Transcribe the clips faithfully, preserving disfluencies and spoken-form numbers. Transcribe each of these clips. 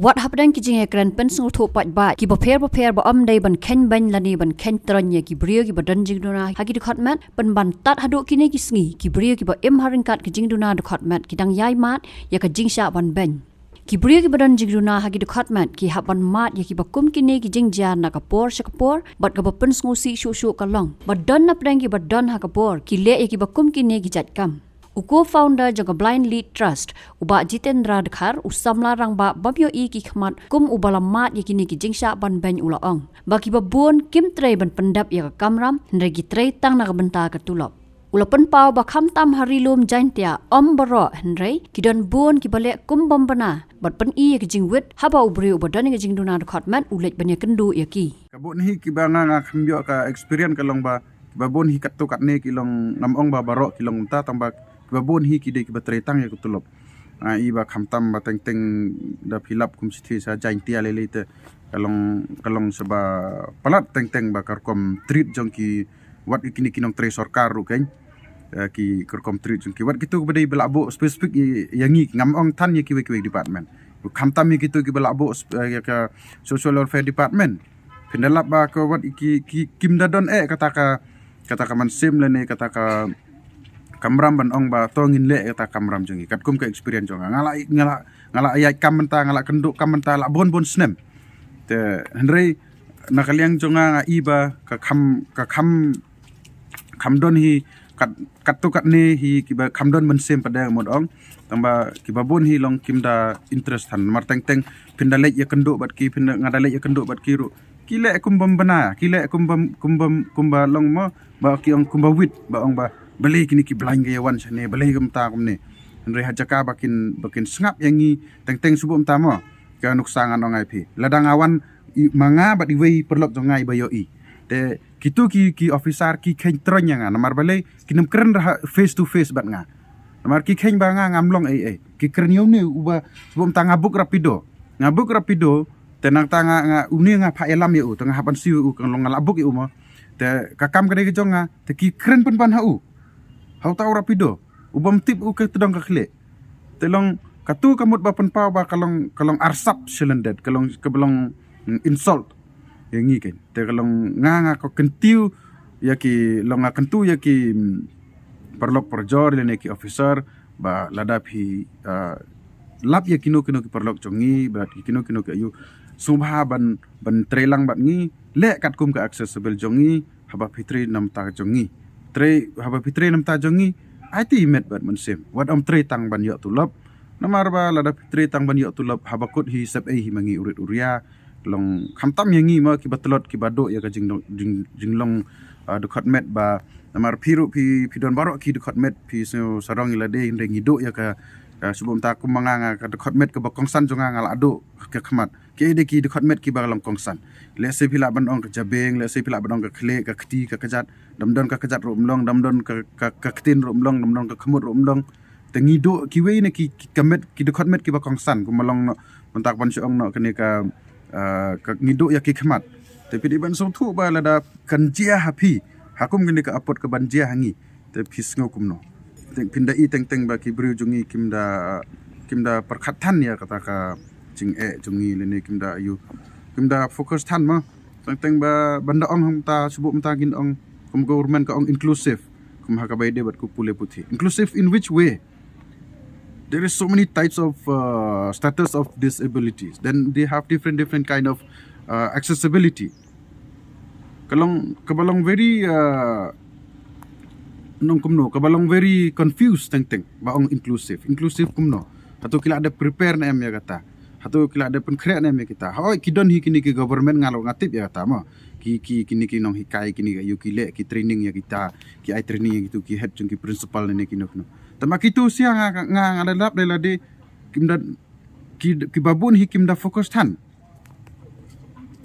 Wat hapdeng ki jingïakren pynsngewthuh paidbah kiba pher bapher ba ym dei ban khein beiñ lane ban khein troiñ ïa ki briew kiba don jingduna ha ki dkhot met, pynban tad haduh kine ki sngi ki briew kiba im ha ryngkat ki jingduna dkhot met ki dang ïai mad ïa ka jingshah ban beiñ. Ki briew kiba don jingduna ha ki dkhot met ki hap ban mad ïa kiba kum kine ki jingjia na ka por sha ka por, bad kaba pynsngewsih shuh shuh ka long ba don napdeng kiba don ha ka por ki leh ïa kiba kum kine ki jait kam. U co-founder jong ka Blind Lead Trust, u Bah Jitendra Dkhar, u samla rangbah bym ïohi ki khmat kum uba la mad ïa kine ki jingshah ban beiñ, u la ong ba kiba bun kim trei ban pyndep ïa ka kamram, hynrei ki trei tang na ka bynta ka tulop. U la pynpaw ba khamtam ha ri lum Jaintia ym baroh, hynrei ki don bun kiba leh kum bym bna bad pyni ïa ka jingwit haba u briew uba don ïa ka jingduna dkhot met u leit ban ïakynduh ïa ki. Ka bun hi kiba nga, nga kham ïoh ka experience ka long ba kiba bun hi katto katne ki long, ngam ong ba baroh ki long mynta, tang ba kiba bun hi ki dei kiba trei tang ïa ka tulop. Nga i ba khamtam ba teng teng da phi lap kum shithi sha Jaintia lei lei te ka long, ka long shaba palat teng teng ba ka rukom treat jong ki, wat kine ki nongtrei sorkar ruh keiñ. Eh, ki, ka rukom treat jong ki, wat kito kiba dei ba lah buh specific ïa, ïa ngi, ngam ong than ïa kiwei kiwei department. Khamtam ïa kito kiba lah buh sp-, eh, ïa ka social welfare department. Phin da lap ba ka wat ki, ki kim da don eh kata ka, kata ka mynsiem lane kata ka kamram ban ong ba to ngin leh kata ka kamram jong ngi. Katkum ka experience jong nga, nga lah, nga lah, nga lah ïaid kam mynta, nga lah kynduh kam mynta lah bun bun snem. Te hynrei na ka liang jong nga, nga i ba ka kham, ka kham, kham don hi kat, katto katne hi kiba kham don mynsiem pat de, mut ong. Tang ba kiba bun hi long kim da interest than. Namar teng teng phin da leit ïakynduh bad ki, phin da, nga da leit ïakynduh bad ki ruh, ki leh kum bym bna, ki leh kum bym, kum bym, kumba long mo, ba ki ong kumba wit, ba ong ba balei kine ki blind ki ïa wan shane, balei kumta kumne. Hynrei ha jaka ba kin, ba kin sngap ïa ngi teng teng shu buh mynta mo, ka nuksa ngan ong ïa phi. Lada nga wan, i, ma nga bad iwei paralok jong nga iba ïohi, te kito ki, ki officer ki khein troiñ ïa nga. Namar balei? Kin ym kren ra face to face bad nga. Namar ki khein ba nga ngam long ei ei. Ki kren ïa une uba, shu buh mynta nga book Rapido. Nga book Rapido, te nangta nga, nga, une nga phah ïalam ïa u, te nga hap ban siew ïa u, ka long nga lah book ïa u mo. Te ka kam ka dei ka jong nga, te ki kren pynban ha u. Ha uta u Rapido ubym tip u ka tdong ka khlieh. Te long katu ka mut ba pynpaw ba ka long, ka long arsap shilyndet, ka long, kaba long, mm, insult ïa ngi keiñ. Te ka long nga, nga ka kyntiew ïa ki, long nga kyntu ïa ki, mm, paralok parajor lane ki officer ba lada phi, ah, lap ïa kino kino ki paralok jong ngi, ba ïa kino kino ki aïu, sngewbha ban, ban trei lang bad ngi, leh katkum ka accessible jong ngi, haba phi trei namar ka jong ngi. Trei, haba phi trei namar ka jong ngi, aiti met bad mynsiem. Wat ym trei tang ban ïoh tulop. Namar ba lada phi trei tang ban ïoh tulop, haba kut hi sep ei hi ma ngi u rit u ria. Long khamtam ïa ngi ma kiba tlot kiba duh ïa ka jing, jing, jinglong, ah, dkhot met ba. Namar phi ruh phi, phi don baroh ki dkhot met, phi sngew sarong ïa lade, hynrei ngi duh ïa ka, ah, shu buh mynta kum ma nga, nga ka dkhot met kaba kongsan jong nga nga lah duh ka khmat. Ki dei ki dkhot met kiba long kongsan. Lehse phi lah ban ong ka jabieng, lehse phi lah ban ong ka khlieh, ka kti, ka kjat. Dam don ka kjat ruh ym long, dam don ka, ka, ka ktien ruh ym long, dam don ka khmut ruh ym long. Te ngi duh kiwei na ki, ki ka met, ki dkhot met kiba kongsan, kumba long noh, mynta ban shu ong noh kane ka, ah, ka ngi duh ïa ki khmat. Te phi dei ban sngewthuh ba lada kan jia ha phi, ha kum kane ka apot kaban jia ha ngi. Te phi sngew kumno? Te phin da i teng teng ba ki briew jong ngi kim da, kim da pyrkhat than ïa kata ka jingeh jong ngi lane kim da aïu, kim da focus than ma. Teng teng ba ban da ong hangta shu buh mynta ngin ong kum government ka ong inclusive. Kum ha kaba ïadei bad ka pule puthi. Inclusive in which way? There is so many types of, uh, status of disabilities. Then they have different, different kind of, uh, accessibility. Ka long, kaba long very, uh, nong kumno, kaba long very confused teng teng ba ong inclusive. Inclusive kumno? Hato ki lah da prepare ne em ïa kata? Hato ki lah da pynkhreh ne em ïa kita? Hooid, ki don hi kine ki government, nga lah nga tip ïa kata mo. Ki, ki, kine ki nonghikai, kine ki aïu ki leh ki training ïa kita, ki ai training ïa kitu ki head jong ki principal ne kino kino. Tang ba kitu shisha nga, nga, nga la lap da lade, kim da, ki, kiba bun hi kim da focus than.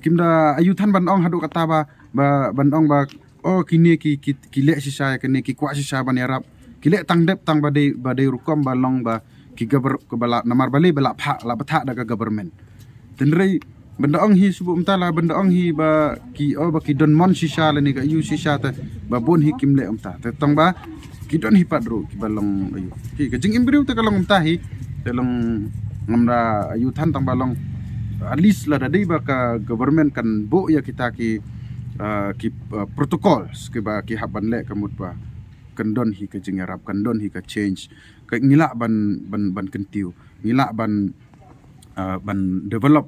Kim da aïu than ban ong haduh kata ba, ba, ban ong ba, oh, kine ki, ki, ki leh shisha ïa kane, ki kwah shisha ban ïarap. Ki leh tang dep tang ba dei, ba dei rukom ba long ba ki gabar, kaba la, namar balei ba la phah, la bthah da ka government. Hynrei ban da ong hi shu buh mynta la, ban da ong hi ba ki, oh, ba ki don mon shisha lane ka aïu shisha te ba bun hi kim leh mynta. Te tang ba ki don hi pat ruh kiba long aïu. Ki, ka jingim briew te ka long mynta hi. Te long ngam da aïu than tang ba long At least lada dei ba ka government kan buh ïa kita ki, uh, ki uh, protocols kiba ki hap ban leh, ka mut ba kan don hi ka jingïarap, kan don hi ka change, ka ngi lah ban ban ban kyntiew, ngi lah ban uh, ban develop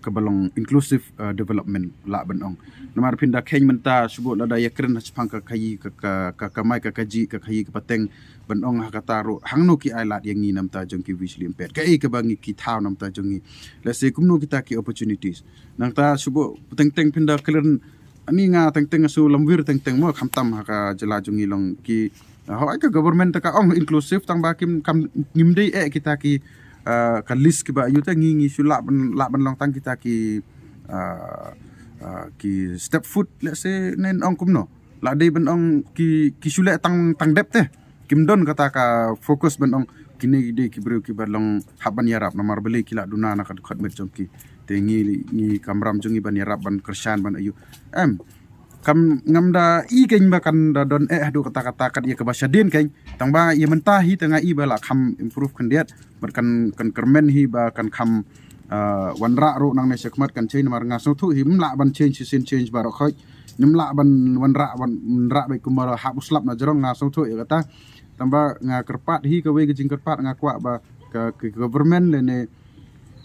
kaba long inclusive uh, development lah ban ong. Namar phin da kheiñ mynta shu buh lada ïakren ha shaphang ka khaïi ka ka ka kamai ka kajih, ka khaïi ka pateng, ban ong ha kata ruh hangno ki ai lad ïa ngi namar ta jong ki visually impaired, kaei kaba ngi ki thaw namar ta jong ngi. Let's say kumno kita ki opportunities. Nangta shu buh teng teng phin da kren, ani nga teng teng shu lamwir teng teng mo, khamtam ha ka jylla jong ngi long ki, uh, hooid ka government te ka ong inclusive tang ba kim kam ngim dei eh kita ki uh, ka list kiba ïoh te ngi ngi shu lah ban lah ban long tang kita ki uh, uh, ki step food, let's say, nen ong kumno. Lah dei ban ong ki ki shu leh tang tang dep te. Kim don kata ka focus ban ong kine dei ki briew kiba long hap ban ïarap namar balei ki lah duna na ka dkhot met jong ki. Te ngi ngi kamram jong ngi ban ïarap, ban kyrshan, ban ayu. Em, kam ngam da i keiñ ba kan da don eh haduh katta katta kat ïa kaba shadien keiñ. Tang ba ïa mynta hi te nga i ba lah kham improve khyndiat. Bad kan kan kyrmen hi ba kan kham uh, wanrah ruh nangne shakhmat kan change, namar nga sngewthuh hi ym lah ban change shisien change baroh khoit. Ngim lah ban wanrah wan wanrah bad kumba hap u slap na jrong, nga sngewthuh ïa kata. Tang ba nga kyrpad hi, kawei ka jingkyrpad nga kwah ba ka, ka government lane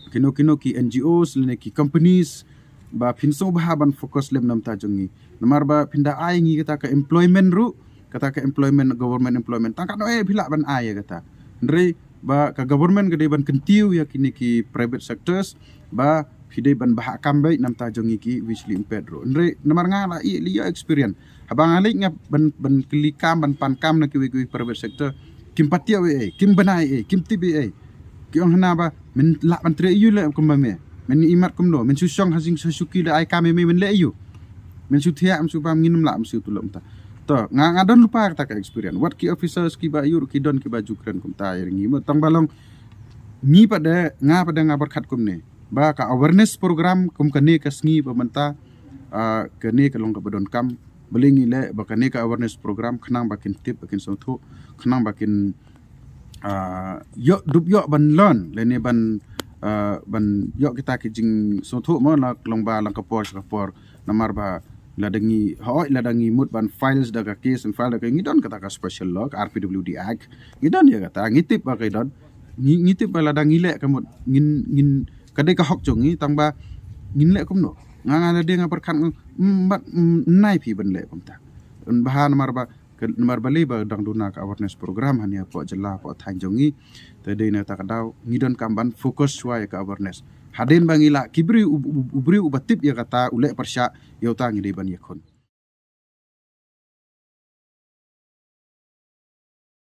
kino kino ki N G Os lane ki companies ba phin sngewbha ban focus lem namar ta jong ngi. Namar ba phin da ai ngi kata ka employment ruh, kata ka employment, government employment, tang katno eh phi lah ban ai ïa kata. Hynrei ba ka government ka dei ban kyntiew ïa kine ki private sectors ba phi dei ban bha kam beit namar ta jong ngi ki visually impaired ruh. Hynrei namar nga la i li ïa experience, haba nga leit nga ban ban kylli kam, ban pan kam na kiwei kiwei private sector, kim pat ïa ei ei, kim bna ei ei, kim tip ei ei. Ki ong hana ba men lah ban trei ïa u leh kumba me. Men imat kumno, men shu shong ha jing shu shuki da ai kam ïa me, men leh ïa u. Men shu thiah, men shu bam, ngin ym lah, men shu tulop mynta. To nga nga don lypa kata ka experience. Wat ki officers kiba ïur ki don kiba ju kren kumta ïa ngi mo, tang ba long ngi pat de, nga pat de nga pyrkhat kumne ba ka awareness program kum kane ka sngi ba mynta, uh, kane ka long kaba donkam. Balei ngi leh ba kane ka awareness program? Khnang ba kin tip, ba kin sngewthuh, khnang ba kin uh, ïoh dup ïoh ban learn lane ban uh, ban ïoh kita ki jingsngewthuh mo, la long ba lang ka por sha ka por. Namar ba lada ngi, hooid, lada ngi mut ban files da ka case, and file da ka, ngi don kata ka special law, ka R P W D Act, ngi don ïa kata, ngi tip ba ka don, ngi ngi tip ba lada ngi leh ka mut ngin ngin ka dei ka hok jong ngi, tang ba ngin leh kumno? Nga nga lada nga pyrkhat, mm, mat, mm, nai phi ban leh kumta. Bha namar ba namar balei ba dang duna ka awareness program hane hapoh jylla, hapoh thaiñ jong ngi. Te dei na kata ka daw ngi donkam ban focus shuwa ïa ka awareness. Hadien ba ngi lah, ki briew u briew uba tip ïa kata u leh pyrshah, ïa uta ngi dei ban ïakhun.